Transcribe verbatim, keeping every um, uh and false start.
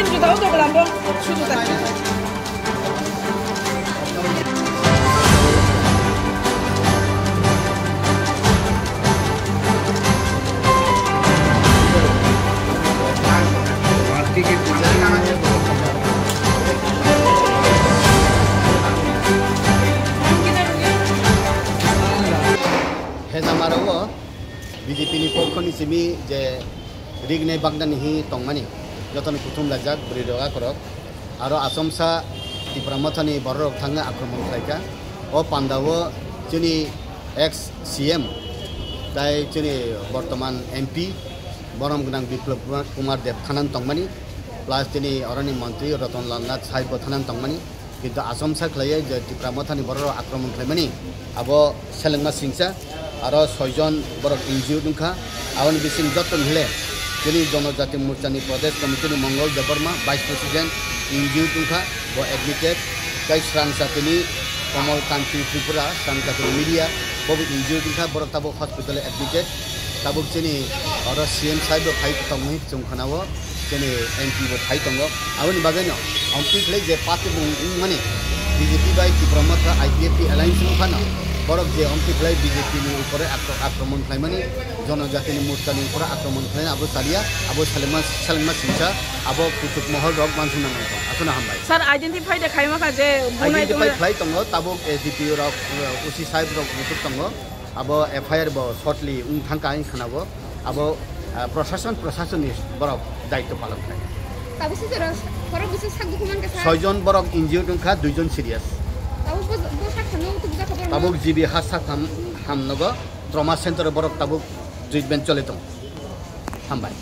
Sudah, udah belum, Bro? Sudah. Hejamaro o B J P ni pokho ni simi je rignai bagna ni hi tongmani, jotoni kuthum laijak bwrwi rok akorok. Aro Achomsa Tipra Mothani bororok thangwi akromon khlaikha. O pandao chini ex C M tai chini bortoman M P borom gwnang Biplab Kumar Deb thanan tongmani, plus chini oroni montri Ratan Lal Nath Sai bo thanan tongmani. Kintu Achomsa khlaiwi je Tipra Mothani bororok akromon khlaimani, abo selengma singsa. Aro soijon borok injured wngkha. Aboni bising joto ni hile chini Jonojati Morchani Pradesh Committee ni Mongol Debbarma, Vice President, injured wngkha, bo admitted. Tei Srangchatini Komol Kanti Tripura, Srangchatini media, bobo injured wngkha, borok tabuk hospital admitted. Tabuk chini oro C M side bo phai tongmani chwng khwnao. Chini M P bo phai tongo. Aboni bagwino omtwi khlai je party bo wngmani B J P bai Tipra Motha I P F T alliance wng phano borok je omtwi khlai B J P ni upore akro-, akromon khlaimani, Jonojatini Morchani upore akromon khlaimani abo chaliya, abo selengma, selengma singsa, abo kuchuk mohol rok wansukna nang tong. Aswkno hambai. Sir, identify de khaima kha je bunai identify khlai tongo, tabuk S D P O rok, uh, O C sahib rok muchuk tongo. Abo F I R bo shortly wng thangkha ang khwnabo. Abo, ah, proshashan, proshashan ni borok daityo palon khlai. Tabuk se jora borok bwswk sak dukhu mankha, sir? Soijon borok injured wngkha, duijon serious. Tabuk bo, bo sak hamno tubujak kha borok? Tabuk G B ha sak ham, hamnogo trauma center o borok tabuk treatment choli tongo. Hambai.